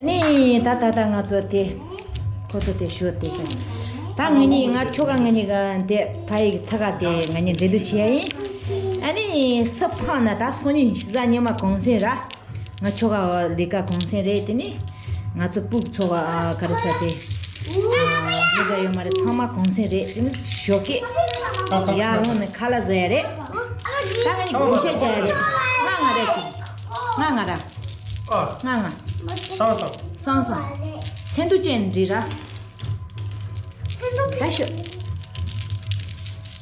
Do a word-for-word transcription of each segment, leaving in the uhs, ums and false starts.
ནི་ད་ད་ད་ང་ཚོ་དེ་ཁོ་ཚོ་དེ་ཞོ་དེ་ཤ། ད་ང་གཉིས་ང་ཁྱོ་ག་ང་གཉིས་ཀ་དེ་ཕ་ཡི་ཐ་ག་དེ་ང་གཉིས་འབྲེལ་འདུག་བྱེད་ཡ་ཡིན། ཨ་ནི་ས་ཕག་ན་ད་སོ་ཉིན་གཟའ་ཉི་མ་གུང་སེང་ར། ང་ཁྱོ་ག་ལས་ཀ་གུང་སེང་རེད། དེ་ནི་ང་ཚོ་སྤུག་ཚོ་ག་ག་རེ་ས་དེ་ལས་ཀ་ཡོད་མ་རེད། ཚང་མ་གུང་སེང་རེད། དེ་ནི་ཞོ་སྐད་ཡར་ལོང་ནས་ཁ་ལག་བཟོ་ཡ་རེད། ད་ང་གཉིས་སྒོར་གཞས་རྒྱག་ཡ་རེད། ང་ང་རེད། ང་ང་ར། ཨ། ང་ང་། སང་སང་། སང་སང་། ཚན་དུ་ཅན་འདྲི་ར། ད་ཤོད།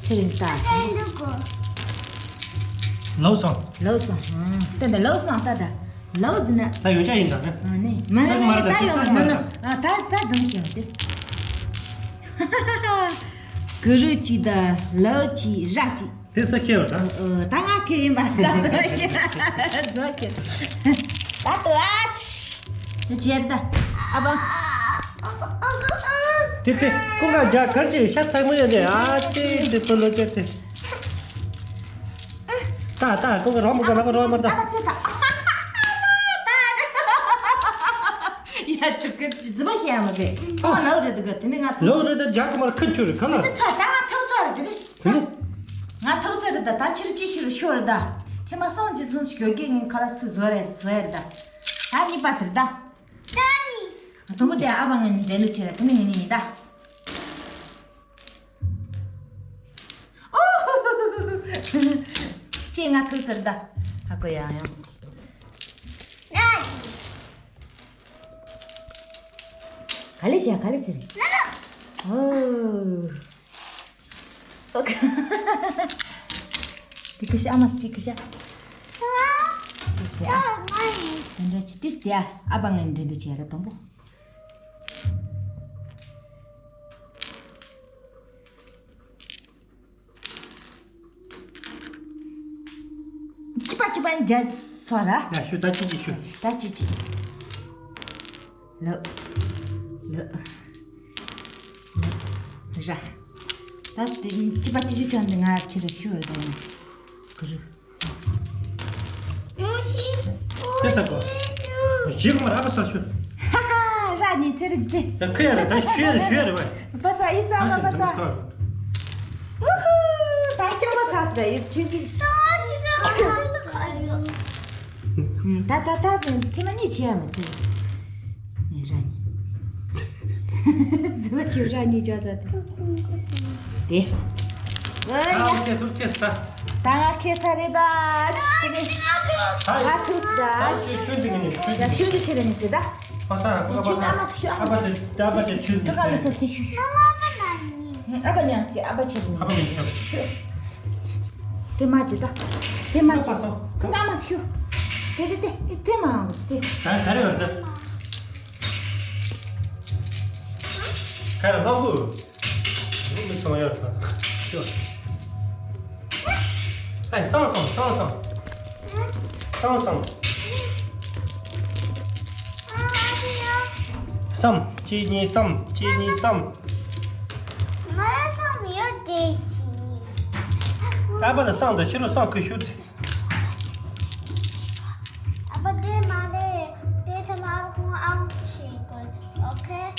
ཚེ་རིང་ལྟ། ལོ་སང་། ལོ་སང་། ཨ། ད་ད་ལོ་སང་ད་ད། ལོ་ཟིན་ན། ད་ཡོད་ཅག་ཡིན་ད་ནི། ཨ་ནི། མ་ནི་ད་ཡོད་ན་ནི། ཨ་ད་ད་འཛིན་ཤེས་མ་དེ། གུ་རུ་ཅི་ད་ལོ་ཅི་ར་ཅི། དེ་ས་ཁྱེར་བ་ད། ཨོ། ད་ང་ཁེ་ཡིན་པ་ད་ཟོ་ཁེ། ཟོ་ཁེ། ད་ལྟ་ཨ་ཅི། ཇེར་ད། ཨ་བ། དེ་དེ་ཀུན་དགའ་རྒྱ་གར་གྱི་ཤ་ཚ་མོ་ཡ་དེ་ཨ་ཙི་དེ་ཚོ་ལོ་ཅེ་དེ། ད་ད་ཀུན་དགའ་རོ་མ་ག་ལ་བ་རོ་མ་ད། ཨ་ཙི་ད། ཡ་ཅི་ཀི་ཅི་ཟི་མ་ཤེས་མ་དེ། ཁོ་ལོ་རེད་དུ་ག་དེ་ནི་ང་ཚོ། ལོ་རེད་དུ་རྒྱ་གོ་མར་ཁུ་ཆུ་རེད་ག་ལ། དེ་ནི་ཚ་ད་ང་ཐོག་ཚ་རེད་དེ་ནི། དེ་ནི། ང་ཐོག་ཚོད་རེད་ད། ད་ཕྱིར་ཅི་ཕྱིར་ཤོར་རེད་ད། ཐེ་མ་སང་ཅི་ཚུན་ཞོ་གེ་ངན་ཁ་ར་སུ་བཟོ་རེད་བཟོ་ཡ་རེད་ད། ད་གཉིས་པ་དེར་ད། ད་ནི། དུམ་བུ་དེ་ཨ་བ་ངན་འདྲེན་དུ་ཁྱེར་དེ་ནི་ངན་ཡིན་ད། ཨོ། ཅེ་ང་ཐུག་ཚར་ད། ཧ་གོ་ཡང་ཡང་། ག་ལེ་བྱ་ག་ལེ་ཟེར། ཨོ། དེ་ཀི་ཤ་མ་སི་ཀི་ཤ། ཏིས་ཏེ་ཨ། འདྲ་ཅི་ཏིས་ཏེ་ཨ། ཨ་བ་ངན་འདྲེན་དུ་བྱས་ར་དང་པོ། ཅི་པ་ཅི་པ་འཇལ་སོ་ར། ཡ་ཤུ་ད་ཅི་ཅི་ཤུ། ད་ཅི་ཅི། ལ། ལ། ར། ད་དེ་ཅི་པ་ཅི་ཅི་ཅོ་འདི་ང་ཕྱི་རུ་ཤུ་ར་ད་ཡིན། གུ་རུ། དེ་ཚ་གོ། ཞིག་མ་ར་པ་ས་ཤུ། ཧ་ཧ། ར་ནི་ཚེ་རི་ཏེ། ཡ་ཁ་ཡ་ར་ད་ཤུ་ཡ་ར་ཤུ་ཡ་ར་བ། པ་ས་ཡི་ཚ་མ་པ་ས། ཨུ་ཧུ། ད་ཁྱོད་མ་ཚ་ས་ཡི་ཅི་གི། ད་ད་ད་དེ་མ་ནི་ཅི་ཡ་མ་ཚེ། ནི་ར་ནི། ཛི་བ་ཁྱོད་ར་ནི་ཅོ་ས་ཏེ། དེ། ཨ་ཡ། ད་ང་ཁེ་ཚ་རེད་ད། ཅི་ནི། ཨ་ཐུག་ད། ད་ཆུ་ཆུ་འཛིན་ནི་ཆུ་ཡ་འཛིན་ཆུ་འཛིན་ཆེ་ལ་ནི་ཙི་ད། ཕ་ས་ཨ་ཕ་ཆུ་ཨ་མ་ཤུ་ཨ་ཕ་དེ་ཨ་ཕ་དེ་ཆུ་འཛིན་ད་ག་ལ་ས་ཏེ་ཤུ་ཤུ། ཨ་ཕ་ཉང་ཙི་ཨ་ཕ་ཆེ་ལ་ནི། ཨ་ཕ་ཉང་ཙི། ཤུ། དེ་མ་ཅི་ད། དེ་མ་ཅི། ཁོ་ད་མ་ཤུ། དེ་དེ་དེ་དེ་མ་དེ། ད་ག་རེ་ཡོད་ད། ག་རེ་ལྷམ་གོ། ལུག་མི་ཚང་ཡོད་ད། ཤུ། ཨེ་སང་སང་སང་སང་། སང་སང་། སམ། གཅིག་གཉིས་སམ། གཅིག་གཉིས་སམ། ང་ལ་སམ་ཡོད་དེ་གཅིག་ཨ་ཕ་ལ་སང་དང་ཕྱི་ལོ་སང་ཁུ་ཤུ་ཚེ། ཨ་ཕ་དེ་མ་རེད། དེ་ཐ་མ་ཁོང་ཨང་ཞིག་དགོས། ཨོ་ཁེ།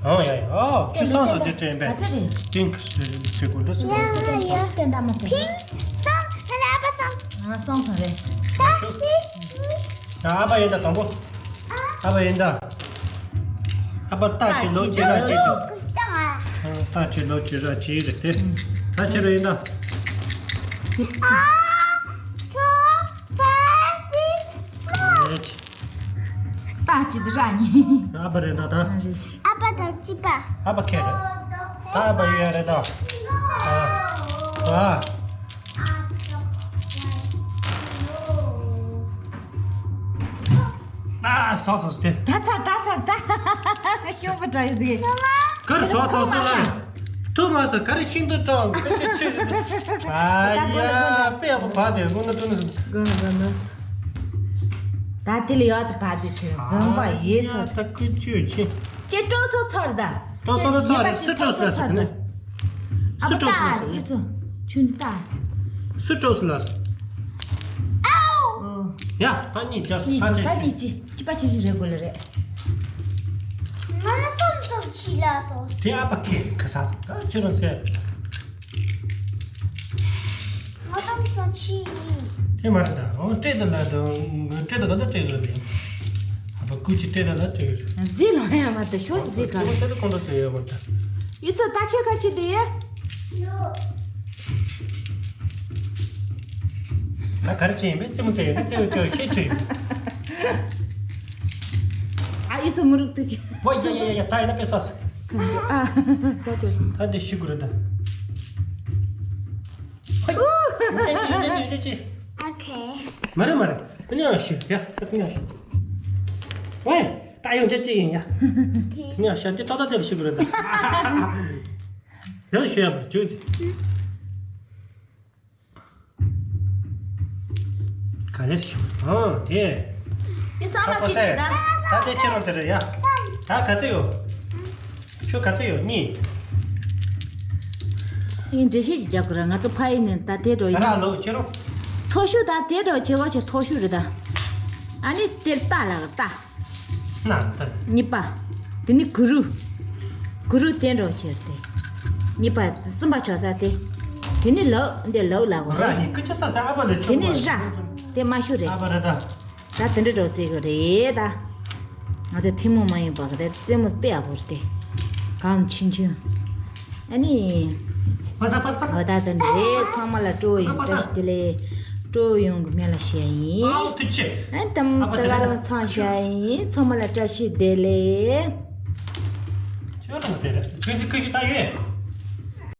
ཨང་ཡ་ཡ། ཨ་ཁུ་སང་སང་དེ་དྲན་པས། ག་ཚོད་རེད། ཏིང་ཁུ་སུ་དྲན་དགོས་འདྲ་སུ། ཡ་ཡ། སྟན་ད་མ་ཐུབ། ཕིང་སང་ང་ལ་ཨ་ཕ་སང་། ང་སང་སང་རེད། ད་ཕིང་། ཡ་ཨ་ཕ་ཡིན་ད་དང་པོ། ཨ་ཕ་ཡིན་ད། ཨ་ཕ་ལྟ་ཅི་ལོ་ཅི་ར་ཅི་ཅི། ལྟ་ཅི་ལོ་ཅི་ར་ཅི་རེད་དེ། ད་ཅི་རེད་ཡིན་ད། ཨ་ཁྱོད་ཕ་ཅི་ལོ། ལྟ་ཅི་དེ་ར་ཉི། ཨ་ཕ་རེད་ད་ད། རེད་ཤི། ཨ་ཕ་དང་གཅིག་པ། ཨ་ཕ་ཁེ་རེད། ད་ཨ་ཕ་ཡོད་རེད་ད། ཨ། ཨ། ཨ་སོ་སོ་སྟེ། ད་ཚ་ད་ཚ་ད། ཤོག་པ་འདྲ་ཡོད་དེ། གར་སོ་སོ་སོ་ལ། ཐུ་མ་སོ་གར་ཤིང་ཏུ་ཀྲང་ཁ་ཆེ་ཆེ་ཞིག་ཨ་ཡ་པེ་ཡ་པ་བ་དེ་དགོན་ན་དུ་ནི། དགོན་ན་དགོན་ན། ད་དེ་ལ་ཡོད་ཚ་བ་དེ་ཚེ་འཛམ་བ་ཡེ་ཚ། ད་ཀུན་ཆུ་ཆེ། ཀྱེ་ཀྲོ་ཚོ་ཚར་ད། ཀྲོ་ཚོ་ལ་ཚར་རེད། སུ་ཀྲོ་ཚོ་ཚར་ནི། སུ་ཀྲོ་ཚོ་ཚར་ནི། ཆུན་ད། སུ་སྤྲོ་སུ་ལ་སོང་། ཨའོ། ཡ་ད་གཉིས་རྒྱབ་སོང་། གཉིས་ད་ཅི་ད་ཅི་གཉིས་ཅི་ཅི་པ་ཅི་ཅི་རེད་དགོས་ལ་རེད། ང་ལ་ཙམ་ཙམ་ཅི་ལ་སོང་། དེ་ཨ་པ་ཁེ་ཁ་ས་སོང་། ད་ཁྱོད་རང་ཟེར། ང་ཙམ་ཙམ་ཅི་ཡིན། དེ་མ་རེད་ད། འོ་སྤྲད་དང་ད་དུང་སྤྲད་དང་ད་ད་སྤྲད་དགོས་རེད། ཨ་པ་ཀུ་ཅི་སྤྲད་དང་ད་སྤྲད་དགོས་རེད། ཟི་ལོ་ཡ་མ་ད་ཤོད་ཟི་ག་ཚེ་ཚེ་ཚེ་ཁོང་ཁྲོ་ཟེར་ཡོད་མ་ད། ཡུ་ཚོ་ད་ཁྱོད་ཁ་ཅི་དེ། ད་ག་རེ་བྱས་ཡིན་པས་རྩེད་མོ་རྩེ་ཡིན་པས་རྩེ་འུ་ཅོ་ཤེས་ཆོས་ཡིན། ཨ་ཡི་སུ་མུ་རུག་ཏུ་གི། ཝ་ཡ་ཡ་ཡ་ཡ་ད་ཡིན་ན་དཔེ་སོ་སི། ཨ་ད་ཅོ་སི། ད་འདི་ཤི་གུ་རུ་ད། ཧོད། ཅེ་ཅེ་ཅེ་ཅེ་ཅེ། ཨོ་ཁེ། མ་རེད་མ་རེད། ད་ཉག་ཤི་ཡ་ད་ཉག་ཤི། ཝེ། ད་ཡོང་ཅེ་ཅེ་ཡིན་ཡ། ཉག་ཤ་དེ་ཏག་ཏག་དེར་ཤི་གུ་རུ་ད། དེར་ཤི་ཡ་མ་ཅོ་ཅེ། ག་ནས་བྱུང་། ཨང་དེ། ཡི་ས་མ་ཅི་དེ་ད། ད་དེ་ཁྱེད་རང་དེ་རེད་ཡ། ད་ག་ཚོད་ཡོད། ཁྱོད་ག་ཚོད་ཡོད་གཉིས། ཡིན་འགྲེལ་བཤད་ཅིག་རྒྱག་དགོས་ར། ང་ཚོ་ཕ་ཡི་ནས་ད་དེ་འགྲོ་ཡིན། ང་རང་ལོ་ཁྱེད་རང་། མཐོ་ཤོས་ད་དེ་འགྲོ་བྱེད་བ་ཆེ་མཐོ་ཤོས་རེད་ད། ཨ་ནི་དེར་ལྟ་ལ་ལྟ། ན་ད། གཉིས་པ། དེ་ནི་གུ་རུ། གུ་རུ་བསྟན་འགྲོ་ཕྱིར་ཏེ། གཉིས་པ་གསུམ་པ་ཆོག་ས་ཏེ། དེ་ནི་ལག་འདི་ལག་ལ་གོ་ར་རེད། ནི་ཀུ་ཅི་ས་ས་ཨ་བ་ལེ་དེ་ཆོག་ནི་པ་ར། དེ་མ་ཤུ་རེད། ཨ་བ་ར་ད། ད་དེ་འདྲ་འགྲོ་རྩིས་གི་རེད་ད། ང་ཚོ་ཐུན་མོང་མ་ཡིན་པ་གི་དེ་རྩེད་མོ་དཔེ་ཡག་པོ་རེད་དེ། གང་ཆུང་ཆུང་། ཨ་ནི། པ་ས་པ་ས་པ་ས། འོ་ད་དེ་འདྲ་རེད། ཚང་མ་ལ་སྤྲོ་ཡིན། བཀྲ་ཤིས་བདེ་ལེགས། སྤྲོ་ཡོང་གི་མེད་ལ་ཞེས་ཡིན། ཨའོ་ཐུགས་ཆེ། ཨ་དམ་ཨ་ད་ག་རང་ཚང་ཞེས་ཡིན། ཚང་མ་ལ་བཀྲ་ཤིས་བདེ་ལེགས། ཁྱོད་རང་དེ་རེད། ཁྱོད་ཀྱི་ཁྱོད་ཀྱི་ད་ཡོད།